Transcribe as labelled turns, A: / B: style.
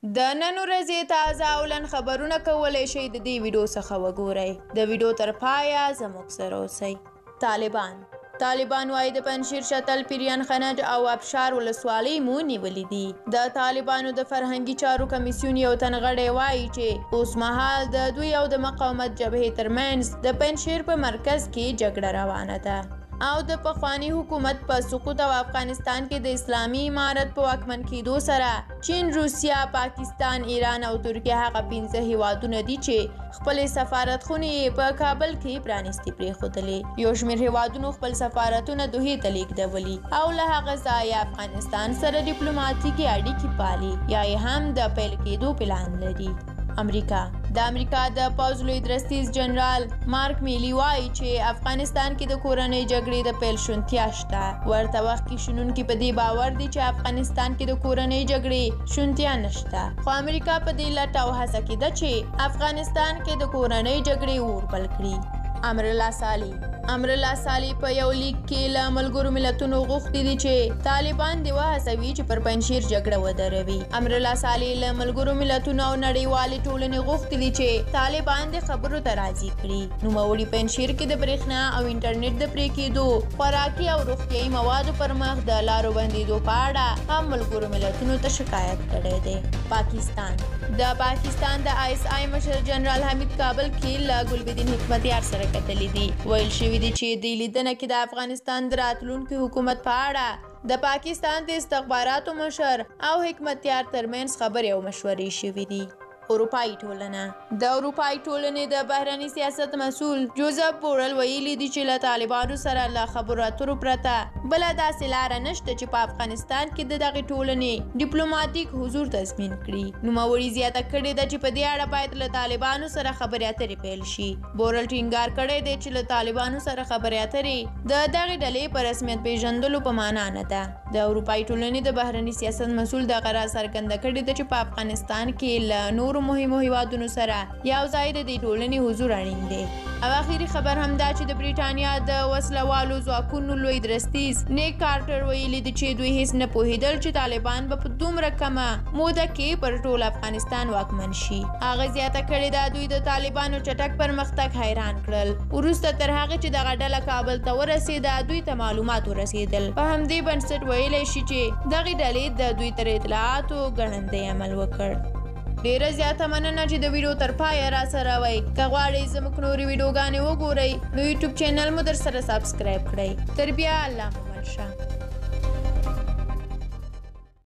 A: د نن ورځې تازه او لنډ خبرونه کولی شئ د دې ویډیو څخه وګورئ. د ویډیو تر پایه زموږ سره اوسئ. طالبان وايي د پنجشیر شتل، پیریان خنج او ابشار ولسوالۍ مو نیولې دي. د طالبانو د فرهنګي چارو کمیسیون یو تن غړی وايي چې اوس مهال د دوی او د مقاومت جبهې ترمنځ د پنجشیر په مرکز کې جګړه روانه ده او د پخواني حکومت په سقوط او افغانستان کې د اسلامي امارت په واکمن کېدو سره چین، روسیه، پاکستان، ایران او ترکیه هغه 5 هیوادونه دي چې خپلې سفارتخونې یې په کابل کې پرانیستې پرېښودلې. یو شمېر هیوادونو خپل سفارتونه دوحې ته لېږدولي او له هغه ځایه افغانستان سره ډیپلوماټیکې اړیکې پالي یا یې هم د پیل کېدو پلان لري. امریکا د امریکا د پوځ لوی درستیز جنرال مارک میلی وایي چې افغانستان کې د کورنۍ جګړې د پیل شونتیا شته. ورته وخت کې شنونکي په دې باور دي چې افغانستان کې د کورنۍ جګړې شونتیا نشته، خو امریکا په دې لټه او هڅه کې ده چې افغانستان کې د کورنۍ جګړې اور بل کړي. امرالله صالح په یو لیک کې له ملګرو ملتونو غوښتي دي چې طالبان دې وهڅوي چې پر پنجشیر جګړه ودروي. امرالله صالح له ملګرو ملتونو او نړیوالې ټولنې غوښتي دي چې طالبان دې خبرو ته راضي کړي. نوموړي پنجشیر کې د برېښنا او انټرنیټ د پرې کېدو، خوراکي او روغتیایي موادو پر مخ د لارو بندېدو په اړه هم ملګرو ملتونو ته شکایت کړی دی. پاکستان د پاکستان د آی اس آی مشر جنرال حمید کابل کې له ګلبدین حکمتیار سره کتلي دي. ویل شوي دي چې دې لیدنه کې د افغانستان د راتلونکي حکومت په اړه د پاکستان د استخباراتو مشر او حکمتیار ترمنځ خبرې او مشورې شوې دي. اروپایي ټولنه د اروپایي ټولنې د بهرني سیاست مسؤل جوزف بورل ویلي دي چې له طالبانو سره له خبرو اترو پرته بله داسې لاره نشته چې په افغانستان کې د دغې ټولنې ډیپلوماتیک حضور تضمین کړي. نوموړي زیاته کړې ده چې په دې اړه باید له طالبانو سره خبرې اترې پیل شي. بورل ټینګار کړی دی چې له طالبانو سره خبرې اترې د دغې ډلې په رسمیت پېژندلو په معنا نه ده. د اروپایي ټولنې د بهرني سیاست مسؤل دغه راز څرګنده کړې ده چې په افغانستان کې له نورو مهمو هیوادونو سره یو ځای د دې ټولنې حضور اړین دی. او اخیری خبر هم دا چې د بریټانیا د وسله والو ځواکونو لوی درستیز نیک کارټر ویلي دي چې دوی هیڅ نه پوهېدل چې طالبان به په دومره کمه موده کې پر ټول افغانستان واکمن شي. هغه زیاته کړې ده دوی د طالبانو چټک پرمختګ حیران کړل. وروسته تر هغه چې دغه ډله کابل ته ورسېده دوی ته معلومات ورسېدل. په همدې بنسټ ویلی شي چې دغې ډلې د دوی تر اطلاعاتو ګړندی عمل وکړ. ډیره زیاته مننه چې د ویډیو تر پایه را سره وئ. که غواړئ زموږ نورې ویډیوګانې وګورئ نو یوټیوب چینل مو در سره سبسکرایب کړئ. تر بیا الله مو مل شه.